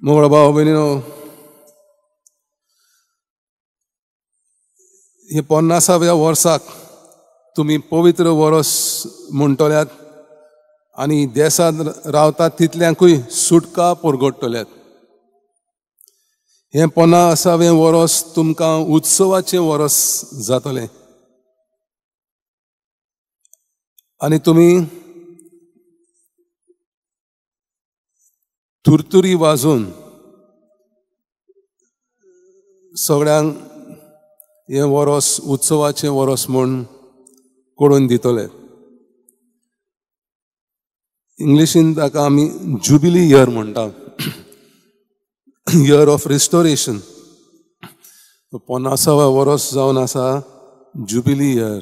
मोगळो भाव भयणीनो, हे 50व्या वर्साक तुमी पवित्र वरस म्हणटल्यात आनी देसांत रावतात तितल्यांकूय सुटका परगडटल्यात. हें 50वें वरस तुमकां उत्सवाचें वरस जातलें आनी तुमी तुरतुरी वाजोवन सगळ्यांक हें वरस उत्सवाचें वरस म्हूण कळोवन दितले. इंग्लिशीन ताका आमी जुबिली इयर म्हणटा, इयर ऑफ रिस्टोरेशन. 50व्या वरस जावन आसा जुबिली इयर.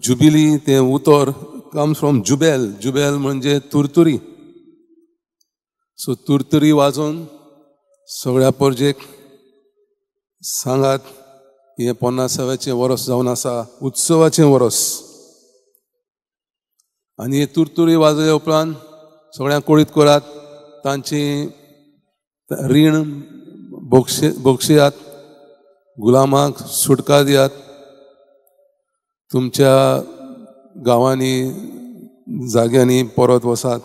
जुबिली तें उतर कम्स फ्रॉम जुबेल. जुबेल म्हणजे तुरतुरी. सो तुरतुरी वाजोवन सगळ्या परजेक सांगात हें 50व्याचें वरस जावन आसा, उत्सवाचें वरस. आनी हे तुरतुरी वाजयल्या उपरांत सगळ्यांक कळीत करात, तांची रीण बक्षयात, गुलामाक सुटका दियात, तुमच्या गांवांनी जाग्यांनी परत वसात.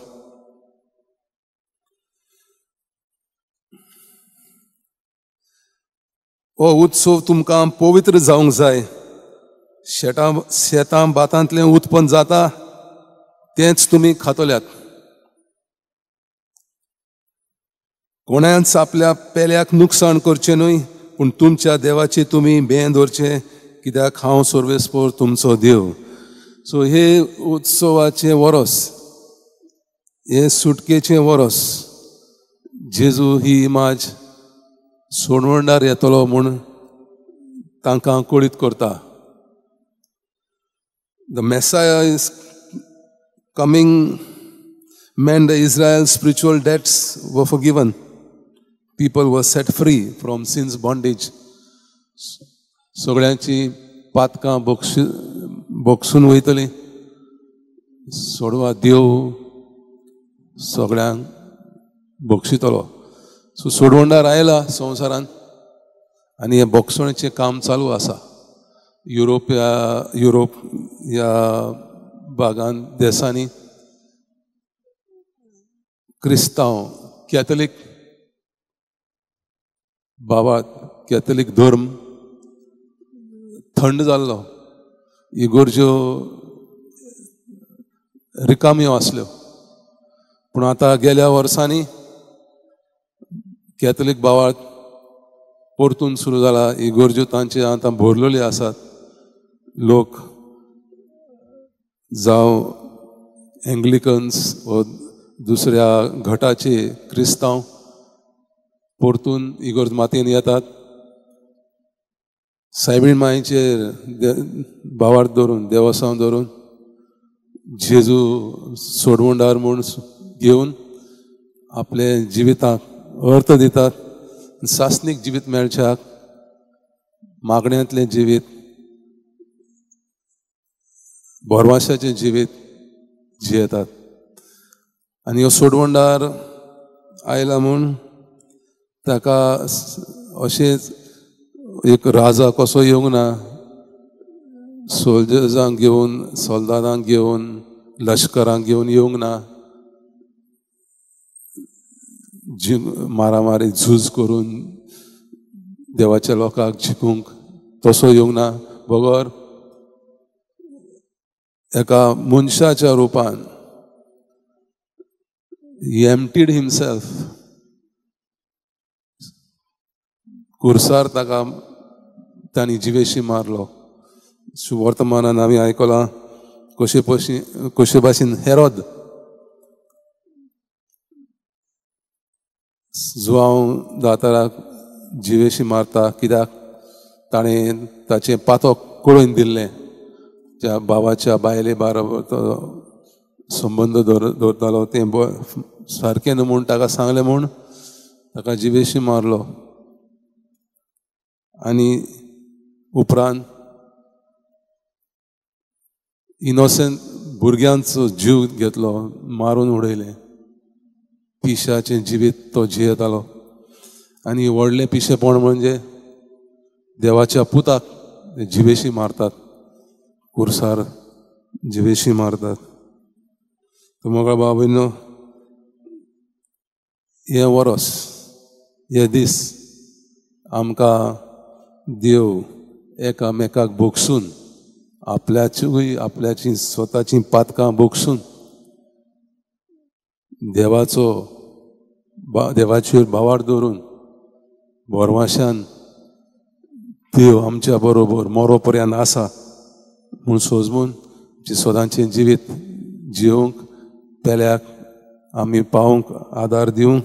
हो उत्सव तुमकां पवित्र जावंक जाय. शेतां भातांतलें उत्पन्न जाता तेंच तुमी खातल्यात. कोणाच आपल्या पेल्याक नुकसाण करचें न्हय, पूण तुमच्या देवाची तुमी बें दवरचें, कित्याक हांव सर्वेस्पर तुमचो देव. सो हे उत्सवाचें वरस, हें सुटकेचें वरस, जेजू ही इमाज सोडवणदार येतलो म्हूण तांकां कळीत करता. The Messiah is coming meant the Israel's spiritual debts were forgiven. People were set free from sin's bondage. सगळ्यांची पातकां बक्षून वयतली. सोडवा देव सगळ्यांक बक्षितलो. सो सोडवणदार आयला संवसारांत आनी हें बक्षणेचें काम चालू आसा. युरोप ह्या भागान देसांनी क्रिस्तांव कॅथलिक बाबा कॅथलिक धर्म थंड जाल्लो, इगोर्ज्यो रिकाम्यो आसल्यो. पूण आतां गेल्या वर्सांनी कॅथलिक बावाळ परतून सुरू जाला. इगोर्ज्यो तांचे आतां भरलेल्यो आसात. लोक जावं एंग्लिकन्स व दुसऱ्या गटाचे क्रिस्तांव परतून इगोर्ज मातयेन येतात. सायबीण मायचेर बावार दवरून, देवसांव दवरून, जेजू सोडवणदार म्हूण घेवन आपले जिविताक अर्थ दितात. सासणीक जिवीत मेळच्याक मागण्यांतलें जिवीत, भरवाशाचें जिवीत जियेतात. आनी हो सोडवणदार आयला म्हूण ताका अशेंच एक राजा कसो येवंक ना, सोल्जर्सांक घेवन, सोल्दादांक घेवन, लश्करांक घेवन येवंक ना, मारामारी झूज करून देवाच्या लोकांक जिखूंक तसो येवंक ना, बगर एका मनशाच्या रुपान he emptied himself. कुर्सार ताका तांणी जिवेशी मारलो. वर्तमानान आमी आयकलां कशे भाशेन हेरोद जुआंव दाताराक जिवेशी मारता, कित्याक ताणें ताचें पातक कळोवन दिल्लें. त्या बाबाच्या बायले बाराबर तो संबंद दवरतालो, तें सारकें न्हू म्हूण ताका सांगलें म्हूण ताका जिवेशी मारलो. आनी उपरांत इनोसंट भुरग्यांचो जीव घेतलो, मारून उडयलें. पिशाचें जिवीत तो जियेतालो. आनी व्हडलें पिशेपण म्हणजे देवाच्या पुताक जिवेशी मारतात, कुर्सार जिवेशी मारतात. मोगळ बाबीनो, हें वरस, हे दीस आमकां देव एकामेकाक भोगसून, आपल्याचूय आपल्याची स्वताची पातकां भोगसून देवाचो देवाचेर भावार दवरून भरवाशान देव आमच्या बरोबर मोरो पर्यंत आसा म्हूण सोजमून सदांचें जिवीत जिवंक पेल्याक आमी पावूंक आदार दिवंक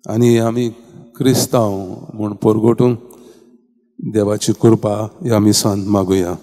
आनी आमी क्रिस्तांव म्हूण परगटूंक देवाची कृपा ह्या मिसान मागुया.